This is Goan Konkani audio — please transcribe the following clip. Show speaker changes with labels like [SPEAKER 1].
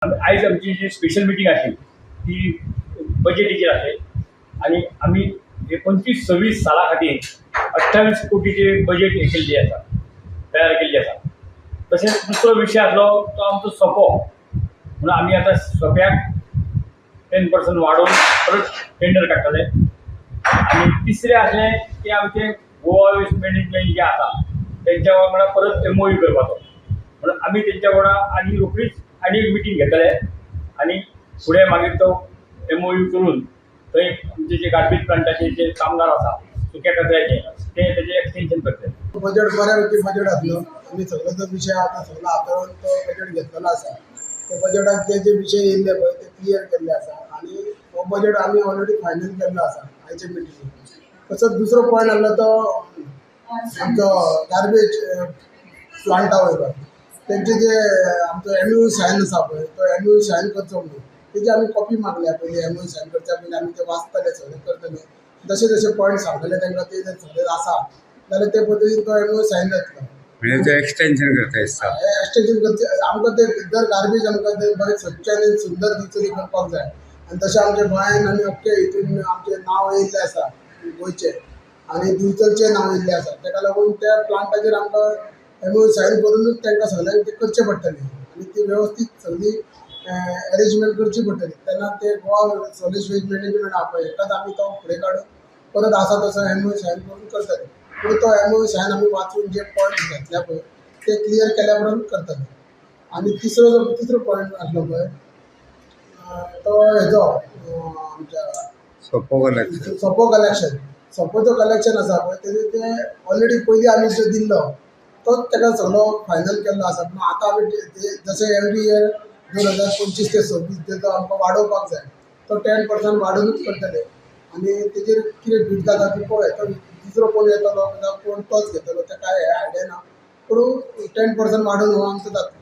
[SPEAKER 1] आयज आमची जी स्पेशल मिटींग आसली ती बजेटीचेर आसली आनी आमी हे 25-26 साला खातीर 28 कोटीचे बजेट हे केल्ली आसा, तयार केल्ली आसा. तशेंच दुसरो विशय आसलो तो आमचो सोपो. म्हणून आमी आतां सोप्याक 10% वाडोवन परत टेंडर काडटले. आनी तिसरें आसलें की आमचें गोवा वेस्ट मॅनेजमेंट जें आसा तेंच्या वांगडा परत एमओयू करपाचो. म्हणून आमी तेंच्या वांगडा आनी रोखडीच आनी एक मिटींग घेतले आनी फुडें मागीर तो एमओयू करून थंय आमचे जे गार्बेज प्लांटाचे जे कामगार आसा सुक्या कचऱ्याचे ते तेजें एक्सटेंशन करतले.
[SPEAKER 2] बजेट बऱ्यापैकी बजेट आसलो. आमी सगळो जो विशय आतां सगळो हाताळून तो बजेट घेतलेलो आसा. त्या बजेटाक जे जे विशय येयल्ले पळय ते क्लियर केल्ले आसा आनी हो बजेट आमी ऑलरेडी फायनल केल्लो आसा आयच्या मिटिंगेक. तसोच दुसरो पॉयंट आसलो तो आमचो गार्बेज प्लांटा वयलो तेंचे जे आमचो एमयू सायन आसा पळय तो एमयू सायन करचो म्हणून तेजी आमी कॉपी मागल्या. पयलीं एमयू सायन करच्या पयलीं आमी ते वाचतले, सगळें करतले. जशे जशे पॉयंट सांगलेले तांकां ते जर सगळे आसा जाल्यार ते पद्दतीन तो एमयू सायन जातलो.
[SPEAKER 3] म्हणजे ते एक्सटेन्शन करता दिसता.
[SPEAKER 2] एक्सटेंशन करचें आमकां ते जर गार्बेज आमकां ते बरें स्वच्छ आनी सुंदर दिसतली करपाक जाय. आनी तशें आमच्या गोंयान आनी अख्खे हितून आमचें नांव येयल्लें आसा गोंयचें आनी दिवचलचें नांव येयल्लें आसा. तेका लागून त्या प्लांटाचेर आमकां एमओयू सायन करुनूच तांकां सगळ्यांक तें करचें पडटलें आनी ती वेवस्थीत सगळी एरेंजमेंट करची पडटली. तेन्ना ते गोवा सॉलीड वेस्ट मॅनेजमेंट आहा पळय हेकाच आमी तो फुडें काडून परत आसा तसो एमओयू सायन करून करतले. पूण तो एमओयू सायन आमी वाचून जे पॉयंट घेतल्या पळय ते क्लियर केल्या उपरांत करतले. आनी तिसरो पॉयंट आसलो पळय तो हेजो आमच्या
[SPEAKER 3] सोपो कलेक्शन.
[SPEAKER 2] सोपो कलेक्शन. सोपोचो कलेक्शन आसा पळय तेजे ते ऑलरेडी पयलीं आमी जो दिल्लो तोच तेका सगळो फायनल केल्लो आसा. पूण आतां आमी जशें एवरी इयर 2025 ते 26 तेजो आमकां वाडोवपाक जाय तो 10% वाडोवनूच करतले. आनी तेजेर कितें बीड जाता ती पळय तो दुसरो कोण येतलो जावं कोण तोच घेतलो तें कांय आयडिया ना, पूण 10% वाडोवन हो आमचो जातलो.